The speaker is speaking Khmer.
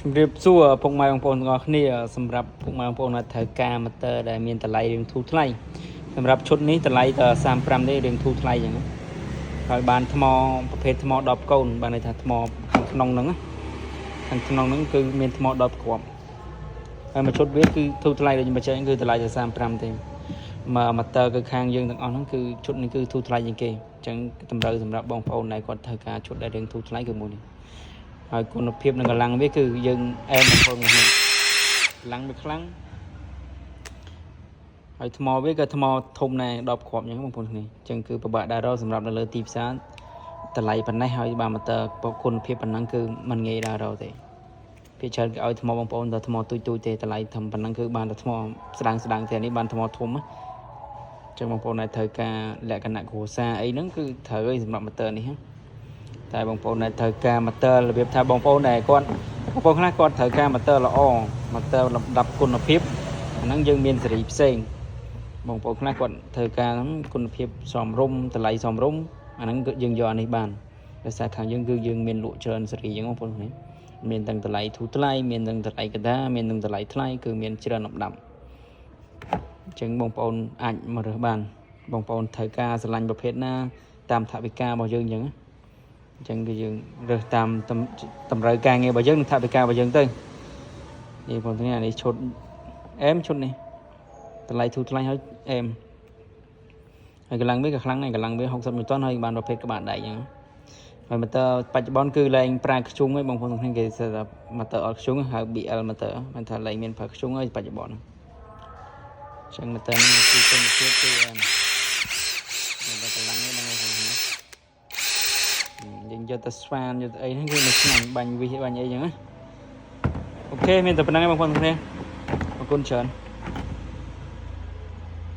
ជំរាបសួរពុកម៉ែបងប្អូនទាំងអស់គ្នាសម្រាប់ពុកម៉ែបងប្អូនដែលត្រូវការម៉ូទ័រដែលមានតម្លៃរៀងធូរថ្លៃសម្រាប់ឈុតនេះតម្លៃតែ35ទេរៀងធូរថ្លៃអញ្ចឹងណាហើយបានថ្មប្រភេទថ្ម10កូនបានន័យថាថ្មខាងក្នុងហ្នឹងណាខាងក្នុងហ្នឹងគឺមានថ្ម10គ្រាប់ហើយមួយឈុតវាគឺធូរថ្លៃដូចខ្ញុំបញ្ជាក់គឺតម្លៃតែ35ទេមកម៉ូទ័រគឺខាងយើងទាំងអស់ហ្នឹងគឺឈុតនេះគឺធូរថ្លៃជាងគេអញ្ចឹងតម្រូវសម្រាប់បងប្អូនដែលគាត់ត្រូវការឈុតដែលរៀងធូរថ្លៃគឺមួយនេះ ហើយគុណភាពនិងកម្លាំងវាគឺយើងអែមបងប្អូននេះកម្លាំងវាខ្លាំងហើយថ្មវាក៏ថ្មធំដែរ10គ្រាប់អញ្ចឹងបងប្អូនគ្នាអញ្ចឹងគឺពិបាកដែររកសម្រាប់នៅលើទីផ្សារតម្លៃប៉ុណ្ណេះហើយបានម៉ូទ័រគុណភាពប៉ុណ្ណឹងគឺមិនងាយដែររកទេភាគច្រើនគេឲ្យថ្មបងប្អូនតែថ្មទូចទូចទេតម្លៃធំប៉ុណ្ណឹងគឺបានតែថ្មស្ដាងស្ដាងទេនេះបានថ្មធំណាអញ្ចឹងបងប្អូនដែលត្រូវការលក្ខណៈគ្រួសារអីហ្នឹងគឺត្រូវហើយសម្រាប់ម៉ូទ័រនេះណា តែបងប្អូនដែលត្រូវការម៉ូទ័ររបៀបថាបងប្អូនដែលគាត់បងប្អូនខ្លះគាត់ត្រូវការម៉ូទ័រល្អម៉ូទ័រលំដាប់គុណភាពអាហ្នឹងយើងមានស៊េរីផ្សេងបងប្អូនខ្លះគាត់ត្រូវការហ្នឹងគុណភាពសមរម្យតម្លៃសមរម្យអាហ្នឹងគឺយើងយកអានេះបានដោយសារខាងយើងគឺយើងមានលក់ច្រើនស៊េរីអញ្ចឹងបងប្អូននេះមានទាំងតម្លៃធូរថ្លៃមានទាំងតម្លៃកដាមានទាំងតម្លៃថ្លៃគឺមានច្រើនលំដាប់អញ្ចឹងបងប្អូនអាចមករើសបានបងប្អូនត្រូវការស្រឡាញ់ប្រភេទណាតាមថវិការបស់យើងអញ្ចឹងណា អញ្ចឹងគឺយើងរើសតាមតម្រូវការងាររបស់យើងនិងថវិការបស់យើងទៅនេះបងប្អូននេះឈុតអែមឈុតនេះតម្លៃធូរថ្លៃហើយអែមហើយកម្លាំងវាក៏ខ្លាំងដែរកម្លាំងវា60ញូតុនហើយបានប្រភេទក្បាលដែកអញ្ចឹងហើយម៉ូទ័របច្ចុប្បន្នគឺលែងប្រើខ្ជុងហើយបងប្អូនទាំងគ្នាគេថាម៉ូទ័រអត់ខ្ជុងហៅ BL ម៉ូទ័រមិនថាលែងមានប្រើខ្ជុងហើយបច្ចុប្បន្នអញ្ចឹងម៉ូទ័រនេះគឺគុណភាពគឺអែមតែកម្លាំងនេះហ្នឹងឯង យើងយកទៅស្វានយកទៅអីហ្នឹងគឺនៅឆ្ងាញ់បាញ់វិសបាញ់អីចឹងណាOK មានតែប៉ុណ្្នឹងឯងបងប្អូនទាំងគ្នាអរគុណច្រើន។